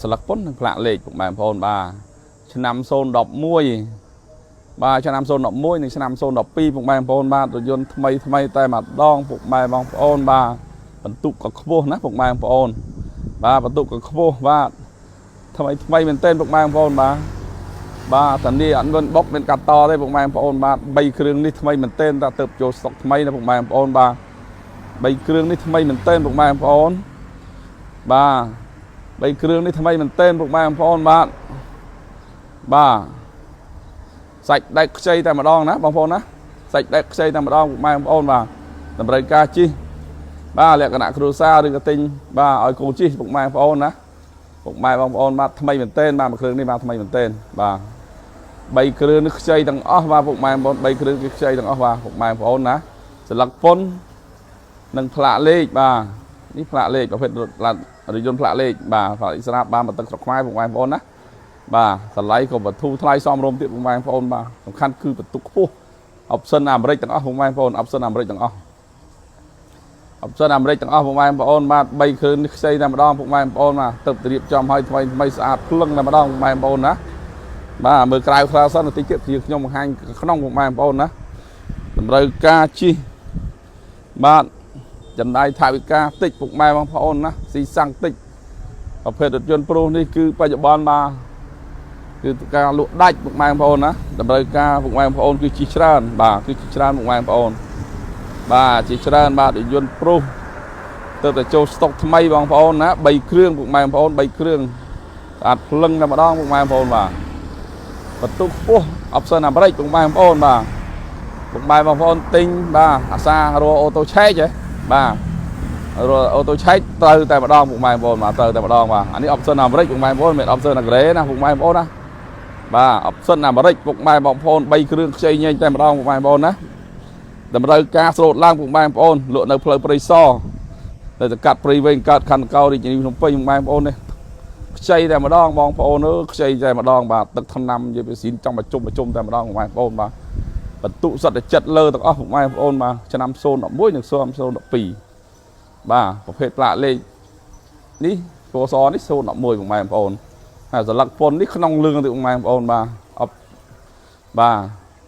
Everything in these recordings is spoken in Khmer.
សន្លឹកពន្ធនិងផ្លាកលេខពុកម៉ែបងប្អូនបាទឆ្នាំ011បាទឆ្នាំ011និងឆ្នាំ012ពុកម៉ែបងប្អូនបាទរថយន្តថ្មីថ្មីតែម្ដងពុកម៉ែបងប្អូនបាទបន្ទុកក៏ខ្ពស់ណាពុកម៉ែបងប្អូនបាទបន្ទុកក៏ខ្ពស់បាទថ្មីថ្មីមែនទែនពុកម៉ែបងប្អូនបាទបាទតានីអត់មានបុកមានកាត់តទេពុកម៉ែបងប្អូនបាទ3គ្រឿងនេះថ្មីមែនទែនតាទៅចូលស្តុកថ្មីណាពុកម៉ែបងប្អូនបាទ3គ្រឿងនេះថ្មីមែនទែនពុកម៉ែបងប្អូនបាទ បីគ្រឿងនេះថ្មីមែនទែនពុកម៉ែបងប្អូនបាទបាទសាច់ដែកខ្ចីតែម្ដងណាបងប្អូនណាសាច់ដែកខ្ចីតែម្ដងពុកម៉ែបងប្អូនបាទតម្រូវការជិះបាទលក្ខណៈគ្រួសារឬក៏ទិញបាទឲ្យកូនជិះពុកម៉ែបងប្អូនណាពុកម៉ែបងប្អូនបាទថ្មីមែនទែនបាទមួយគ្រឿងនេះបាទថ្មីមែនទែនបាទបីគ្រឿងនេះខ្ចីទាំងអស់បាទពុកម៉ែបងប្អូនបីគ្រឿងគឺខ្ចីទាំងអស់បាទពុកម៉ែបងប្អូនណាសន្លឹកពុននិងផ្លាកលេខបាទនេះផ្លាកលេខប្រភេទរថឡានរថយន្តផ្លាកលេខបាទផ្លាកលេខស្រាប់បានមកទឹកស្រុកខ្មែរពុកម៉ែបងប្អូនណាបាទតម្លៃក៏បធូរថ្លៃសមរម្យទៀតពុកម៉ែបងប្អូនបាទសំខាន់គឺបន្ទុកខ្ពស់ option អាមេរិកទាំងអស់ពុកម៉ែបងប្អូន option អាមេរិកទាំងអស់ option អាមេរិកទាំងអស់ពុកម៉ែបងប្អូនបាទ3គ្រឿងនេះខ្ចីតែម្ដងពុកម៉ែបងប្អូនបាទទៅរៀបចំឲ្យថ្មីថ្មីស្អាតភ្លឹងតែម្ដងពុកម៉ែបងប្អូនណាបាទមើលក្រៅខ្លះសិនបន្តិចទៀតជាខ្ញុំបង្ហាញក្នុងពុកម៉ែបងប្អូនណាតម្រូវការជិះបាទចំណាយថវិកាតិចពុកម៉ែបងប្អូនណាស៊ីសាំងតិចប្រភេទរថយន្តប្រុសនេះគឺបច្ចុប្បន្នបាទគឺការលក់ដាច់ពុកម៉ែបងប្អូនណាតម្រូវការពុកម៉ែបងប្អូនគឺជិះច្រើនបាទគឺជិះច្រើនពុកម៉ែបងប្អូនបាទជិះច្រើនបាទរថយន្តប្រុសទៅតែចូលស្តុកថ្មីបងប្អូនណា3គ្រឿងពុកម៉ែបងប្អូន3គ្រឿងស្អាតភ្លឹងតែម្ដងពុកម៉ែបងប្អូនបាទបន្ទុកខ្ពស់ option អាមេរិកពុកម៉ែបងប្អូនបាទពុកម៉ែបងប្អូនទិញបាទអាសារអូតូឆែកហ៎បាទរអូតូឆែកត្រូវតែម្ដងពុកម៉ែបងប្អូនបាទត្រូវតែម្ដងបាទអានេះ option អាមេរិកពុកម៉ែបងប្អូនមាន option អាក្រេណាពុកម៉ែបងប្អូនណាបាទ option អាមេរិកពុកម៉ែបងប្អូន3គ្រឿងខ្ចីញែងតែម្ដងពុកម៉ែបងប្អូនណាតម្រូវការស្រូតឡើងពុកម៉ែបងប្អូនលក់នៅផ្លូវព្រៃសរនៅសង្កាត់ព្រៃវែងកើតខណ្ឌកោរាជធានីភ្នំពេញពុកម៉ែបងប្អូននេះខ្ចីតែម្ដងបងប្អូនអើខ្ចីតែម្ដងបាទទឹកថ្នាំនិយាយពីស៊ីនចង់មកជុំមកជុំតែម្ដងពុកម៉ែបងប្អូនបាទបន្ទុកសុទ្ធតែចិត្តលើទាំងអស់ពុកម៉ែបងប្អូនបាទឆ្នាំ011និង012បាទប្រភេទផ្លាកលេខនេះពណ៌សនេះ011ពុកម៉ែបងប្អូនហើយសន្លឹកពុននេះក្នុងលឿងទៀតពុកម៉ែបងប្អូនបាទអបបាទ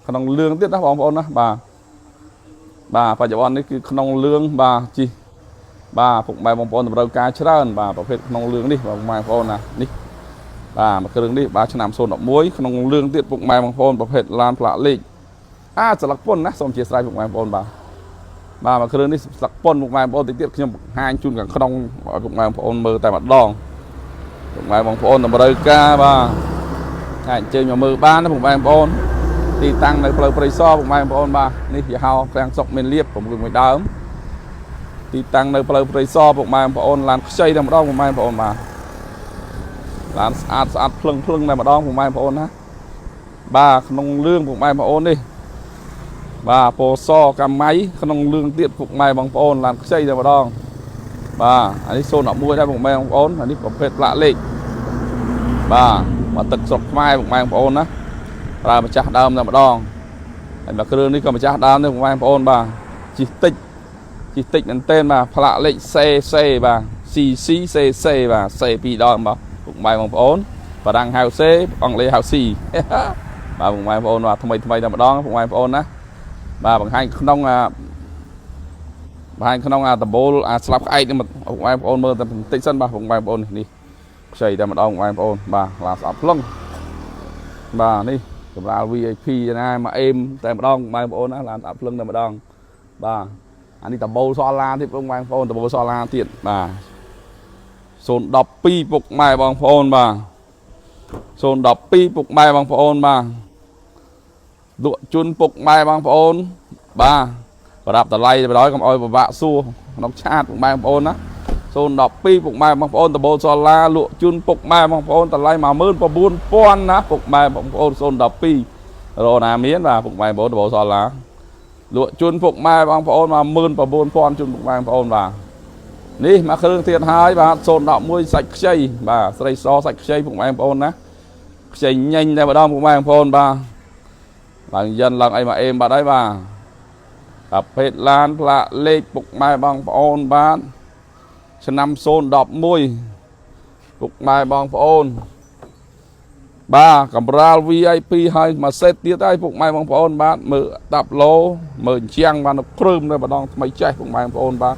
ក្នុងលឿងទៀតណាបងប្អូនណាបាទបាទបច្ចុប្បន្ននេះគឺក្នុងលឿងបាទជីបាទពុកម៉ែបងប្អូនតម្រូវការច្រើនបាទប្រភេទក្នុងលឿងនេះបងម៉ែបងប្អូនណានេះបាទមួយគ្រឿងនេះបាទឆ្នាំ011ក្នុងលឿងទៀតពុកម៉ែបងប្អូនប្រភេទឡានផ្លាកលេខអាស្លឹកពុនណាសូមអធិស្ឋានពុកម៉ែបងប្អូនបាទបាទមួយគ្រឿងនេះស្លឹកពុនពុកម៉ែបងប្អូនតិចទៀតខ្ញុំបង្ហាញជូនខាងក្នុងឲ្យពុកម៉ែបងប្អូនមើលតែម្ដងពុកម៉ែបងប្អូនតម្រូវការបាទអាចអញ្ជើញមកមើលបានណាពុកម៉ែបងប្អូនទីតាំងនៅផ្លូវព្រៃសរពុកម៉ែបងប្អូនបាទនេះយីហោក្រាំងសុកមានលៀប6មួយដើមទីតាំងនៅផ្លូវព្រៃសរពុកម៉ែបងប្អូនឡានខ្ចីតែម្ដងពុកម៉ែបងប្អូនបាទឡានស្អាតស្អាតភ្លឹងភ្លឹងតែម្ដងពុកម៉ែបងប្អូនណាបាទក្នុងលឿងពុកម៉ែបងប្អូននេះបាទពណ៌សកាម៉ៃក្នុងលឿងទៀតពុកម៉ែបងប្អូនឡានខ្ចីតែម្ដងបាទអានេះ011ដែរពុកម៉ែបងប្អូនអានេះប្រភេទផ្លាកលេខបាទមកទឹកស្រុកខ្មែរពុកម៉ែបងប្អូនណាប្រើម្ចាស់ដើមតែម្ដងហើយមកគ្រឿងនេះក៏ម្ចាស់ដើមដែរពុកម៉ែបងប្អូនបាទជិះតិចជិះតិចមែនទែនបាទផ្លាកលេខ CC បាទ CC CC បាទ C ពីរដងបាទពុកម៉ែបងប្អូនបារាំងហៅ C អង់គ្លេសហៅ C បាទពុកម៉ែបងប្អូនបាទថ្មីថ្មីតែម្ដងពុកម៉ែបងប្អូនណាបាទបង្ហាញក្នុងអាបង្ហាញក្នុងអាដបូលអាស្លាប់ក្អែកនេះពុកម៉ែបងប្អូនមើលតែបន្តិចសិនបាទពុកម៉ែបងប្អូននេះខ្ចីតែម្ដងពុកម៉ែបងប្អូនបាទឡាស្អប់ភ្លឹងបាទនេះកម្រាល VIP ណាមកអេមតែម្ដងពុកម៉ែបងប្អូនណាឡានស្អាតភ្លឹងតែម្ដងបាទអានេះដបូលសល់ឡានទៀតពុកម៉ែបងប្អូនដបូលសល់ឡានទៀតបាទ012ពុកម៉ែបងប្អូនបាទ012ពុកម៉ែបងប្អូនបាទលក់ជូនពុកម៉ែបងប្អូនបាទប្រាប់តម្លៃទៅដល់កុំឲ្យពិបាកសួរក្នុង chat ពុកម៉ែបងប្អូនណា012ពុកម៉ែបងប្អូនដបូលសឡាលក់ជូនពុកម៉ែបងប្អូនតម្លៃ19000ណាពុកម៉ែបងប្អូន012រណាមានបាទពុកម៉ែបងប្អូនដបូលសឡាលក់ជូនពុកម៉ែបងប្អូន19000ជូនពុកម៉ែបងប្អូនបាទនេះមកគ្រឿងទៀតហើយបាទ011សាច់ខ្ចីបាទស្រីសសាច់ខ្ចីពុកម៉ែបងប្អូនណាខ្ចីញញតែម្ដងពុកម៉ែបងប្អូនបាទឡើងយិនឡើងអីមកអេមបាត់ហើយបាទប្រភេទឡានផ្លាកលេខពុកម៉ែបងប្អូនបាទឆ្នាំ011 ពុកម៉ែបងប្អូនបាទកម្រាល VIP ហើយមួយសេតទៀតហើយពុកម៉ែបងប្អូនបាទមើលតាប់ឡូមើលអញ្ជាងបាទនៅគ្រើមនៅម្ដងថ្មីចេះពុកម៉ែបងប្អូនបាទ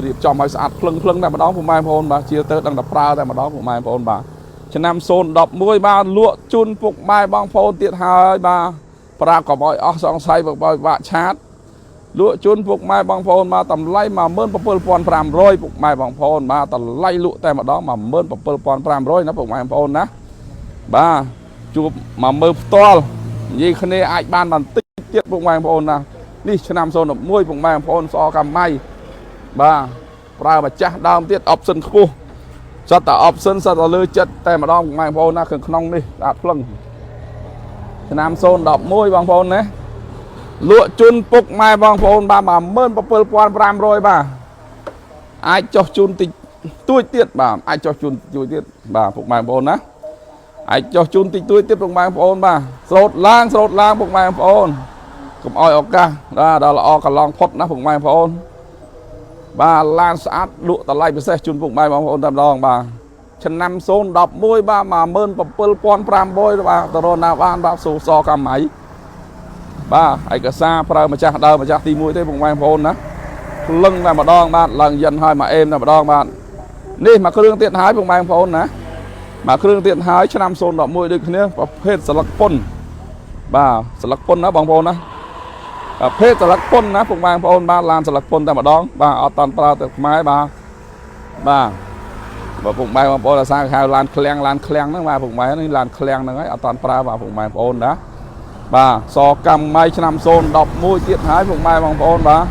រៀបចំឲ្យស្អាតភ្លឹងភ្លឹងតែម្ដងពុកម៉ែបងប្អូនបាទជាទៅដឹងតែប្រើតែម្ដងពុកម៉ែបងប្អូនបាទឆ្នាំ011បាទលក់ជូនពុកម៉ែបងប្អូនទៀតហើយបាទប្រាប់កុំឲ្យអស់សង្ស័យបើបាក់ឆាតលក់ជូនពុកម៉ែបងប្អូនបាទតម្លៃ17500ពុកម៉ែបងប្អូនបាទតម្លៃលក់តែម្ដង17500ណាពុកម៉ែបងប្អូនណាបាទជួបមកមើលផ្ទាល់និយាយគ្នាអាចបានបន្តិចទៀតពុកម៉ែបងប្អូនណានេះឆ្នាំ011ពុកម៉ែបងប្អូនសកម្មៃបាទប្រើម្ចាស់ដើមទៀត option ខ្ពស់សត្វតែ option សត្វតែលើចិត្តតែម្ដងពុកម៉ែបងប្អូនណាខាងក្នុងនេះស្អាតភ្លឹងឆ្នាំ011បងប្អូនណាលក់ជូនពុកម៉ែបងប្អូនបាទ17500បាទអាចចុះជូនតិចតួចទៀតបាទអាចចុះជូនតិចទៀតបាទពុកម៉ែបងប្អូនណាអាចចុះជូនតិចតួចទៀតពុកម៉ែបងប្អូនបាទស្រោតឡើងស្រោតឡើងពុកម៉ែបងប្អូនកុំឲ្យឱកាសបាទដល់ល្អកន្លងផុតណាពុកម៉ែបងប្អូនបាទឡានស្អាតលក់តម្លៃពិសេសជូនពុកម៉ែបងប្អូនតែម្ដងបាទឆ្នាំ011បាទ17500បាទទៅរកណាបានបាទសូសកម្មៃបាទឯកសារប្រើម្ចាស់ដើមម្ចាស់ទី1ទេពុកម៉ែបងប្អូនណាភ្លឹងតែម្ដងបាទឡើងយិនហើយមកអេមតែម្ដងបាទនេះមួយគ្រឿងទៀតហើយពុកម៉ែបងប្អូនណាមួយគ្រឿងទៀតហើយឆ្នាំ011ដូចគ្នាប្រភេទស្លឹកពុនបាទស្លឹកពុនណាបងប្អូនណាប្រភេទស្លឹកពុនណាពុកម៉ែបងប្អូនបាទឡានស្លឹកពុនតែម្ដងបាទអត់តាន់ប្រើទៅខ្មែរបាទបាទបើពុកម៉ែបងប្អូនអាសាហៅឡានឃ្លាំងឡានឃ្លាំងហ្នឹងបាទពុកម៉ែនេះឡានឃ្លាំងហ្នឹងហើយអត់តាន់ប្រើបាទពុកម៉ែបងប្អូនណាបាទសកម្មម៉ៃឆ្នាំ011ទៀតហើយពុកម៉ែបងប្អូនបាទ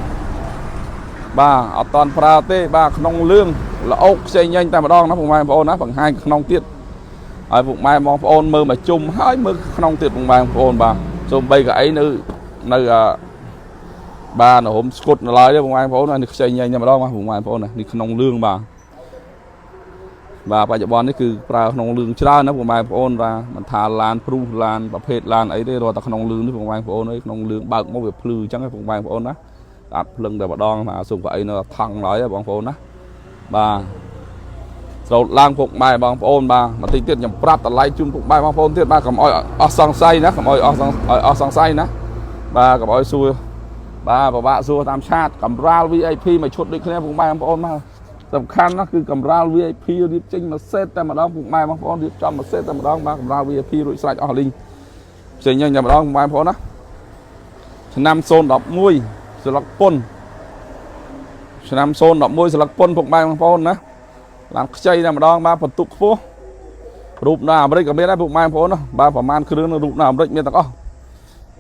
បាទអត់តាន់ប្រើទេបាទក្នុងលឿងល្អោកខ្ចីញញតែម្ដងណាពុកម៉ែបងប្អូនណាបង្ហាញក្នុងទៀតឲ្យពុកម៉ែបងប្អូនមើលមកជុំហើយមើលក្នុងទៀតពុកម៉ែបងប្អូនបាទសូម្បីកៅអីនៅនៅអឺបាទនៅហុំស្គុតនៅឡើយទេពុកម៉ែបងប្អូននេះខ្ចីញញតែម្ដងបាទពុកម៉ែបងប្អូនណានេះក្នុងលឿងបាទបាទបច្ចុប្បន្ននេះគឺប្រើក្នុងលឿងច្រើនណាពុកម៉ែបងប្អូនបាទមិនថាឡានព្រុសឡានប្រភេទឡានអីទេរត់តែក្នុងលឿងនេះពុកម៉ែបងប្អូនអើយក្នុងលឿងបើកមកវាភ្លឺអញ្ចឹងពុកម៉ែបងប្អូនណាស្អាតភ្លឹងតែម្ដងបាទសូមកៅអីនៅថង់ឡើយបងប្អូនណាបាទស្រោតឡើងពុកម៉ែបងប្អូនបាទបន្តិចទៀតខ្ញុំប្រាប់តម្លៃជូនពុកម៉ែបងប្អូនទៀតបាទកុំឲ្យអស់សង្ស័យណាកុំឲ្យអស់ឲ្យអស់សង្ស័យណាបាទកុំឲ្យសួរបាទពិបាកសួរតាមឆាតកម្រាល VIP មួយឈុតដូចគ្នាពុកម៉ែបងប្អូនបាទសំខាន់ណាស់គឺកម្រាល VIP រៀបចេញមួយសេតតែម្ដងពុកម៉ែបងប្អូនរៀបចំមួយសេតតែម្ដងបាទកម្រាល VIP រួចស្រេចអស់លីងផ្សេងញ៉ាំតែម្ដងពុកម៉ែបងប្អូនណាឆ្នាំ011ស្លឹកពុនឆ្នាំ011ស្លឹកពុនពុកម៉ែបងប្អូនណាឡានខ្ចីតែម្ដងបាទបន្ទុកខ្ពស់រូបនៅអាមេរិកក៏មានដែរពុកម៉ែបងប្អូនណាបាទប្រហែលគ្រឿងរូបនៅអាមេរិកមានទាំងអស់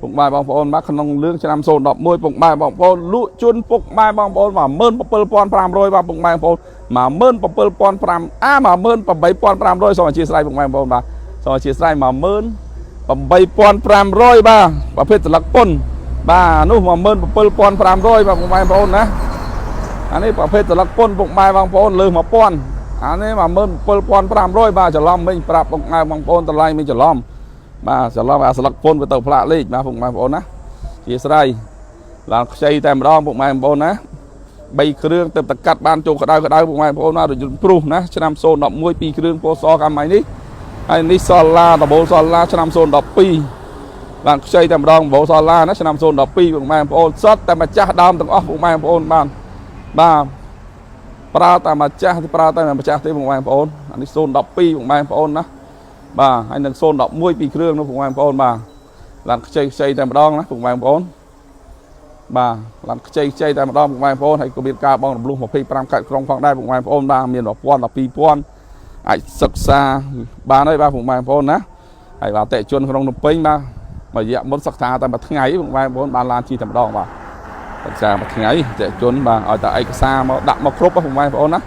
ពុកម៉ែបងប្អូនបាទក្នុងលឿងឆ្នាំ011ពុកម៉ែបងប្អូនលក់ជូនពុកម៉ែបងប្អូន17500បាទពុកម៉ែបងប្អូន17500អា18500សូមអធិស្ឋានពុកម៉ែបងប្អូនបាទសូមអធិស្ឋាន18500បាទប្រភេទស្លឹកពុនបាទនោះ17500បាទពុកម៉ែបងប្អូនណាអានេះប្រភេទស្លឹកពុនពុកម៉ែបងប្អូនលើស1000អានេះ17500បាទច្រឡំវិញប្រាប់ពុកម៉ែបងប្អូនតម្លៃមិនច្រឡំបាទច្រឡំអាស្លឹកពុនវាទៅផ្លាកលេខបាទពុកម៉ែបងប្អូនណាជាស្រ័យឡានខ្ចីតែម្ដងពុកម៉ែបងប្អូនណា3គ្រឿងទៅតកាត់បានចូលក្តៅក្តៅពុកម៉ែបងប្អូនណារថយន្តព្រុសណាឆ្នាំ011 2គ្រឿងពណ៌សកម្មនេះហើយនេះសល់ឡាដបូលសល់ឡាឆ្នាំ012បានខ្ចីតែម្ដងដបូលសល់ឡាណាឆ្នាំ012ពុកម៉ែបងប្អូនសុទ្ធតែម្ចាស់ដើមទាំងអស់ពុកម៉ែបងប្អូនបានបាទប្រើតែម្ចាស់ប្រើតែម្ចាស់ទេពុកម៉ែបងប្អូនអានេះ012ពុកម៉ែបងប្អូនណាបាទហើយនឹង011ពីរគ្រឿងនោះពុកម៉ែបងប្អូនបាទឡានខ្ចីខ្ចីតែម្ដងណាពុកម៉ែបងប្អូនបាទឡានខ្ចីខ្ចីតែម្ដងពុកម៉ែបងប្អូនហើយក៏មានការបង់រំលោះ25កាត់ក្រុងផងដែរពុកម៉ែបងប្អូនបាទមាន1000ដល់2000អាចសិក្សាបានហើយបាទពុកម៉ែបងប្អូនណាហើយបាទអតិជនក្នុងភ្នំពេញបាទមួយរយៈមុនសិក្សាតែមួយថ្ងៃពុកម៉ែបងប្អូនបានឡានជិះតែម្ដងបាទសិក្សាមួយថ្ងៃអតិជនបាទឲ្យតែឯកសារមកដាក់មកគ្រប់ពុកម៉ែបងប្អូនណា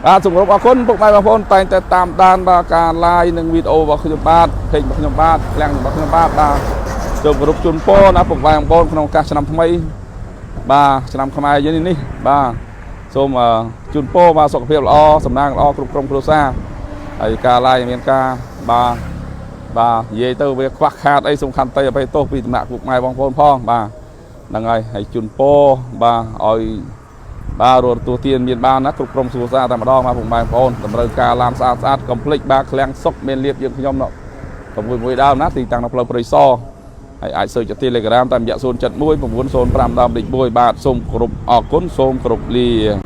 បាទសូមគោរពអរគុណពុកម៉ែបងប្អូនតែងតែតាមដានបាទការ live និងវីដេអូរបស់ខ្ញុំបាទ page របស់ខ្ញុំបាទឃ្លាំងរបស់ខ្ញុំបាទបាទសូមគោរពជូនពរណាពុកម៉ែបងប្អូនក្នុងឱកាសឆ្នាំថ្មីបាទឆ្នាំខ្មែរយើងនេះបាទសូមជូនពរបាទសុខភាពល្អសំណាងល្អគ្រប់ក្រុមគ្រួសារហើយការ live មានការបាទបាទនិយាយទៅវាខ្វះខាតអីសំខាន់ទៅអភ័យទោសពីដំណាក់ពុកម៉ែបងប្អូនផងបាទហ្នឹងហើយហើយជូនពរបាទឲ្យ បាទរត់ទទួលទានមានបានណាគ្រប់ក្រុមគ្រួសារតែម្ដងបាទពុកម៉ែបងប្អូនតម្រូវការឡានស្អាតស្អាតកុំភ្លេចបាទឃ្លាំងសុកមានលៀបយើងខ្ញុំណោះ6មួយដើមណាទីតាំងនៅផ្លូវព្រៃសរហើយអាច search ទៅ Telegram តាមរយៈ071 905ដើមលេខ1បាទសូមគោរពអរគុណសូមគោរពលា។